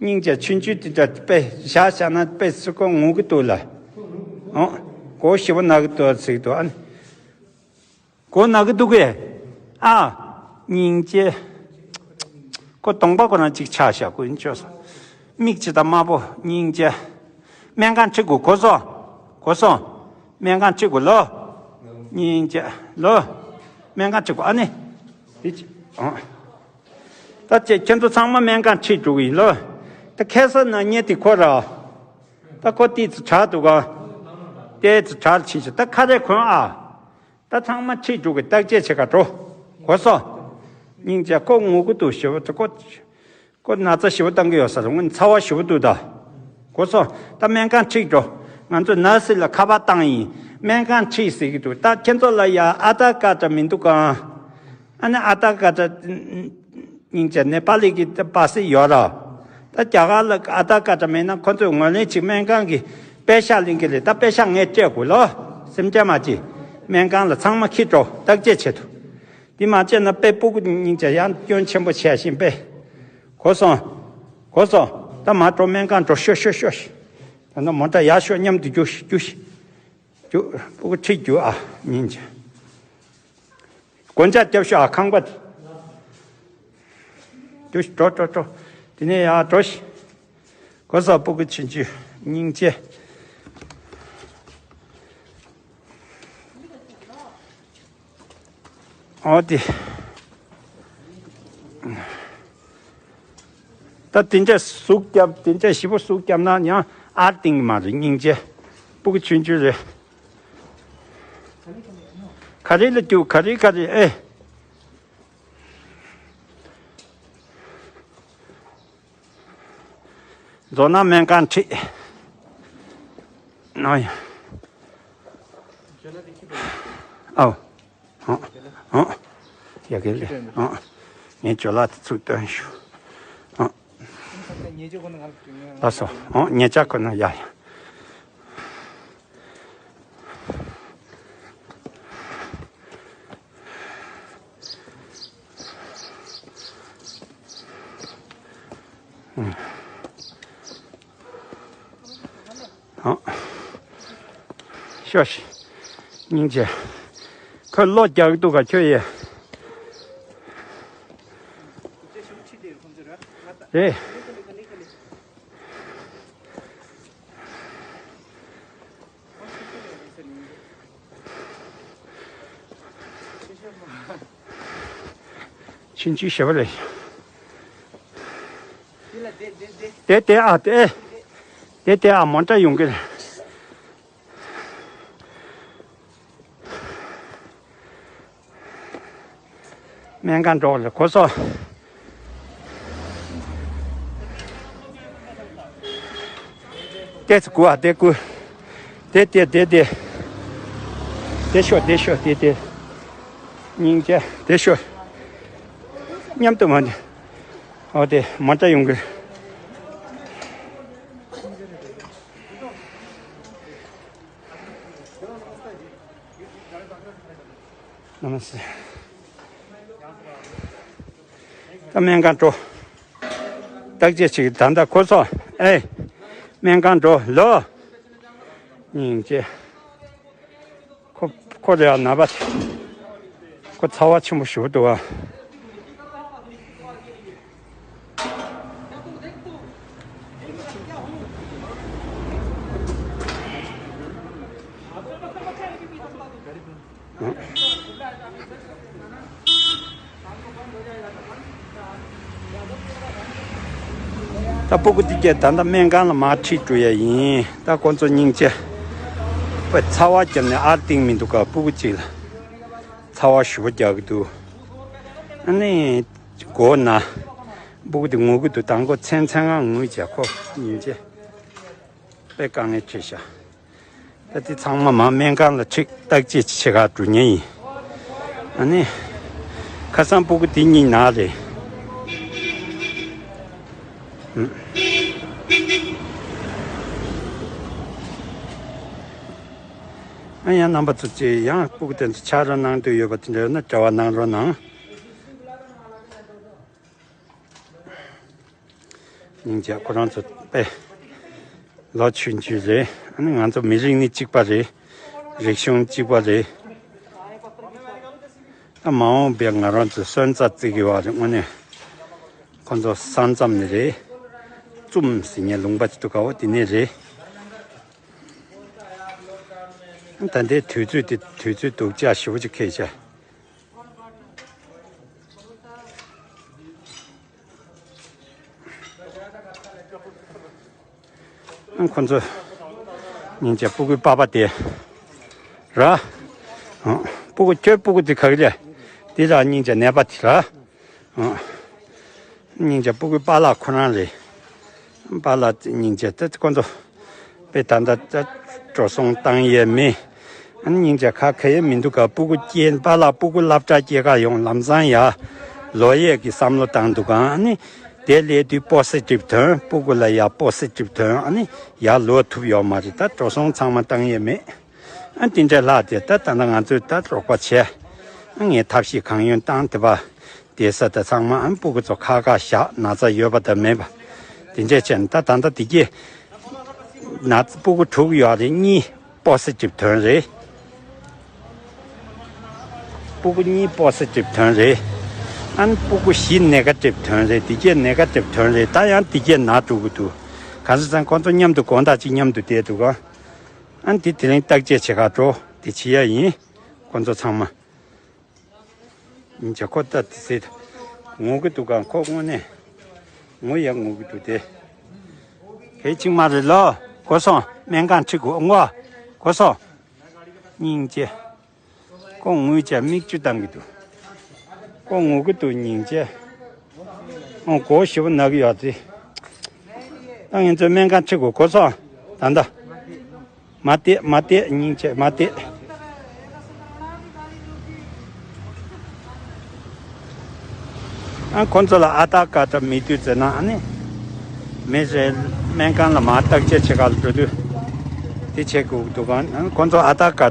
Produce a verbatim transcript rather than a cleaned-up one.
སྙིང་རྗེ། ཆུང་ཆུང་དེ་འདྲ་དཔེ་བཞག་བཞག་ན་དཔེ་སུ་ཁོ་ངུ་གི་འདུག་ལ། ཨོ། མགོ་ཞེ་པོ་ན་གི་འདུག་ཟེར་གི་འདུག་ཨ་ནི། མགོ་ན་གི་འདུག་གས། ཨ། སྙིང་རྗེ། ཁོ་གདོང་པ་ཁོ་རང་གཅིག་ཆགས་བཞག་ཁོ་ཡིན་ཅོག་སོང་། མིག་ཅི་ད་དམར་པོ། སྙིང་རྗེ། སྨན་ཁང་ཁྲིད་དགོས། གོ་སོང་། གོ་སོང་། སྨན་ཁང་ཁྲིད་དགོས་ལོ། སྙིང་རྗེ་ལོ། སྨན་ཁང་ཁྲིད་དགོས། ཨ་ནི། དེ་ཅི། ཨོ། ད་ཁྱེད་ཁྱེད་ཚོ་ཚང་མ་སྨན་ཁང་ཁྲིད་འགྲོ་གི་ཡིན་ལོ། ད་ཁ་སང་ན་ཉེ་དེ་ཁོ་ར། ད་ཁོ་ཏི་ཙི་དྲག་འདུག་ག་ཏི་ཙི་དྲག་ཕྱིན་ཤག་ད་ཁ་རས་གོན་ཨ། ད་ཚང་མ་ཁྲིད་འགྲོ་གི། བརྟག་དཔྱད་བྱེད་ག་འགྲོ། གོ་སོང་། སྙིང་རྗེ། ཁོ་ངུ་གི་འདུག་ཞེ་པོ་ད་ཁོ། ཁོ་ན་ཚ་ཞེ་པོ་བཏང་གི་ཡོད་ས་རེད། སྔོན་ཚ་བ་ཞེ་པོ་འདུག་ད། གོ་སོང་། ད་སྨན་ཁང་ཁྲིད་འགྲོ། ང་ཚོས་ནར་སི་ལ་ཁ་པར་བཏང་ཡིན། སྨན་ཁང་ཁྲིད་ཟེར་གི་འདུག་ད་ཁྱེད་ཚོ་ལ་ཡ་ཨ་དར་ཀར་ཌི་མི་འདུག་ག་ཨ་ནི་ཨ་དར་ཀར་ཌི། སྙིང་རྗེ། ནེ་པ་ལི་གི་པ་སེ་ཡོད་ར། ད་རྒྱ་གར་ལ་ཨ་དར་ཀར་ཌི་མེད་ན་ཁོ་ཚོས་ངོས་ལེན་ཅིག་སྨན་ཁང་གི་པེ་ཤག་ལེན་གི་རེད། ད་པེ་ཤག་ངས་སྤྲད་དགོས་ལོ། སེམས་ཅན་མ་ཅི། སྨན་ཁང་ལ་ཚང་མ་ཁྱེར་འགྲོ། བརྟག་དཔྱད་བྱེད་དུ། འདི་མ་བྱས་ན་དཔེ་སྤུ་གུ་སྙིང་རྗེ་ཡང་སྐྱོན་ཆེན་པོ་བྱས་ཤིང་དཔེ། གོ་སོང་། གོ་སོང་། ད་མ་འགྲོ། སྨན་ཁང་འགྲོ། ཤོག་ཤོག་ཤོག་ད་ནི་མོ་ཊ་ཡར་ཤོག་མཉམ་དུ་རྒྱུགས་ཤིག་རྒྱུགས་ཤིག་རྒྱུགས། སྤུ་གུ་ཁྲིད་རྒྱུགས་ཨ། སྙིང་རྗེ། སྒོ་ལྕགས་རྒྱབ་ཤོག་ཨ། ཁང་པ། རྒྱུགས་ཤིག་འགྲོ་འགྲོ་འགྲོ། དེ་ནས་ཡར་འགྲོ་ཤིག་གོ་སོང་། སྤུ་གུ་ཆུང་ཆུང་སྙིང་རྗེ། ཨོ་དེ། ད་དེ་འདྲ་ཟུག་བརྒྱབ། དེ་འདྲ་ཞིབ་པོ་ཟུག་བརྒྱབ་ན་ཡང་ཨར་ཏིང་མ་རེད། སྙིང་རྗེ། སྤུ་གུ་ཆུང་ཆུང་རེད། ག་རེ་ལ་རྒྱུག་ག་རེ་ག་རེ་ཨེ། མཛོ་ན་སྨན་ཁང་ཁྲིད། ཨོ་ཡ། ཨོ། ཨོ། ཨོ། ཡ་གི་ལེ། ཨོ། ངས་ཇོ་ལགས་དེ་ཚུར་སྟོན་ཞུ། ཨོ། ལགས་སོ། ཨོ། ཉེ་ཆར་ཁོ་ན་ཡ་ཡ། ཨ། ཤོ་ཤི། སྙིང་རྗེ། ཁོས་གློ་རྒྱག་འདུག་ག་ཁྱོད་ཡེ། རེད། ཕྱིན་ཅི་ཞེ་པོ་རེད། དེ་དེ་ཨ་དེ། དེ་དེ་ཨ་མོ་ཊ་ཡོང་གི་རེད། སྨན་ཁང་འགྲོ་ལ་གོ་སོ། དེ་ཚོ་ཀུ་ཨ་དེ་ཀུ། དེ་དེ་དེ་དེ། དེ་ཤོ་དེ་ཤོ་དེ་དེ། སྙིང་རྗེ་དེ་ཤོ། མཉམ་དུ་མ་འདི། ཨོ་དེ་མ་འདྲ་ཡོང་གི། ནམ་སེ། ད་སྨན་ཁང་འགྲོ། བརྟག་དཔྱད་བྱེད་ཀྱི་ད་ལྟ་ཁོ་ཚོ་ཨེ། སྨན་ཁང་འགྲོ་ལོ། སྙིང་རྗེ། ཁོ་ཁོ་རེ་ཨ་ན་པ། ཁོ་ཚ་བ་ཆེན་པོ་ཞུ་འདུག་ཨ། ད་སྤུ་གུ་འདི་གས་ད་ལྟ་སྨན་ཁང་ལ་མར་ཁྲིད་འགྲོ་ཡ་ཡིན། ད་ཁོ་ཚོ་སྙིང་རྗེ། པ་ཚ་བ་བརྒྱབ་ནས་ཨར་ཏིང་མི་འདུག་ག་སྤུ་གུ་གཅིག་ལ་ཚ་བ་ཞུ་བ་རྒྱག་གི་འདུག་ཨ་ནི་མགོ་ན། སྤུ་གུ་དེ་ངུ་གི་འདུག་དང་པོ་མཚན་མཚན་ང་ངུས་བྱས་ཁོ་སྙིང་རྗེ། དཔེ་དཀའ་ངལ་འཕྲད་ཤག་ད་དེ་ཚང་མ་མ་སྨན་ཁང་ལ་ཁྲིད་བརྟག་དཔྱད་བྱེད་ག་འགྲོ་མཁན་ཡིན། ཨ་ནི། ཁ་སང་སྤུ་གུ་དེ་གཉིས་ན་རེད། ཨ་ཡང་རྣམ་པ་ཚོ་ཅིག་ཡང་སྤུ་གུ་དེ་ཚོ་ཆ་རོགས་གནང་འདོད་ཡོད་པ་དེ་འདྲ་ཡོད་ན་འབྲེལ་བ་གནང་རོགས་གནང་། སྙིང་རྗེ། ཁོ་རང་ཚོ་དཔེ་ལོ་ཆུང་ཆུང་རེད། ཨ་ནི་ང་ཚོ་མི་རིགས་ནི་གཅིག་པ་རེད། རིག་གཞུང་གཅིག་པ་རེད། ད་མ་འོངས་པའི་ང་རང་ཚོ་སོན་རྩ་བརྩི་གི་བ་རེད། དངོས་གནས་ཁོ་ཚོ་ས་མཚམས་ནས་རེད། ཙུམ་ཟེར་མཁན་ལུང་པ་ཅིག་འདུག་ག་འོ་དེ་ནས་རེད། ད་ལྟའི་དུས་ཚོད་དེ་དུས་ཚོད་སྡུག་ཅག་ཞེ་པོ་ཅིག་འཁེལ་བྱས། ཁོ་ཚོ་སྙིང་རྗེ། སྤུ་གུའི་པ་ཕ་དེ་ར། སྤུ་གུ་ཁྱོད་སྤུ་གུ་དེ་ག་གི་ལས་དེ་ར། སྙིང་རྗེ་ནད་པ་དེ་ར། སྙིང་རྗེ། སྤུ་གུའི་པཱ་ལགས་ཁོ་རང་རེད། པཱ་ལགས་སྙིང་རྗེ། ད་ཁོ་ཚོ་དཔེ་ད་ལྟ་ད་འགྲོ་སོང་བཏང་ཡས་མེད། ཨ་ནི་སྙིང་རྗེ། ཁ་ཁ་ཡས་མི་འདུག་ག་སྤུ་གུ་སྐྱེས། པཱ་ལགས་སྤུ་གུ་སློབ་གྲྭ་སྐྱེལ་ག་ཡོང་ལམ་སང་ཡ་ལོག་ཡས་ཀྱི་བསམ་བློ་བཏང་འདུག་ག་ཨ་ནི་དེ་སླེབས་དུས་པོ་སི་ཊིབ་ཐོན། སྤུ་གུ་ལ་ཡ་པོ་སི་ཊིབ་ཐོན། ཨ་ནི་ཡར་ལོག་ཐུབ་ཡོད་མ་རེད། ད་འགྲོ་སོང་ཚང་མ་བཏང་ཡས་མེད། ཨ་དེ་འདྲའི་ལྷག་དེ་ད་ད་ལྟ་ང་ཚོས་ད་རོགས་པ་བྱས། ཨ་ངས་ཐབས་ཤེས་གང་ཡོང་བཏང་། དེ་པ་དེ་ས་ད་ཚང་མ་ཨ་སྤུ་གུ་ཚོ་ཁ་ཁ་བཞག་ན་ཚ་ཡོད་པ་དང་མེད་པ་དེ་འདྲས་བྱས་ནས། ད་ད་ལྟ་དེ་གས་ན་ཚ་སྤུ་གུ་དྲུག་ཡོད་རེད། གཉིས་པོ་སི་ཊིབ་ཐོན་རེད། སྤུ་གུ་གཉིས་པོ་སི་ཊིབ་ཐོན་རེད། ཨ་ནི་སྤུ་གུ་བཞི་ནེ་ག་ཊིབ་ཐོན་རེད། དེ་གས་ནེ་ག་ཊིབ་ཐོན་རེད། ད་ཡང་དེ་གས་ན་འགྲོ་གི་འདུག་གང་ཟེར་ཙང་ཁོང་ཚོ་མཉམ་དུ་དགོང་དག་ཅིག་མཉམ་དུ་བསྡད་འདུག་ག་ཨ་ནི་དེ་དེ་རིང་བརྟག་དཔྱད་བྱེད་ག་འགྲོ་དེ་བྱེད་ཡ་ཡིན། ཁོང་ཚོ་ཚང་མ། སྙིང་རྗེ། ཁོ་ལྟ་དེ་ཟེར་ངུ་གི་འདུག་ག་ཁོ་དངོས་གནས་ངུ་ཡ་ངུ་གི་འདུག་སྟེ། གལ་ཆེན་མ་རེད་ལོ། གོ་སོང་། སྨན་ཁང་ཁྲིད་དགོས་ངོ་། གོ་སོང་། སྙིང་རྗེ། ཁོ་ངུས་བྱས་མིག་ཆུ་བཏང་གི་འདུག་ཁོ་ངུ་གི་འདུག་སྙིང་རྗེ། ཨོ་མགོ་ཞེ་པོ་ན་གི་ཡོད་ཚེ། ད་ང་ཚོ་སྨན་ཁང་ཁྲིད་དགོས། གོ་སོང་། ད་ལྟ། མ་བལྟས་མ་བལྟས། སྙིང་རྗེ་མ་བལྟས། ཨ་ཁོང་ཚོ་ལ་ཨ་ཏག་ཀ་ཏ་མི་འདུག་ཟེར་ན། ཨ་ནི་མི་རེ་སྨན་ཁང་ལ་མར་བརྟག་དཔྱད་བྱེད་ག་ལ་འགྲོ་དུས་དེ་བྱེད་དགོས་འདུག་ག་ཨ་ཁོང་ཚོ་ཨ་ཏག་ཀ་ཏ།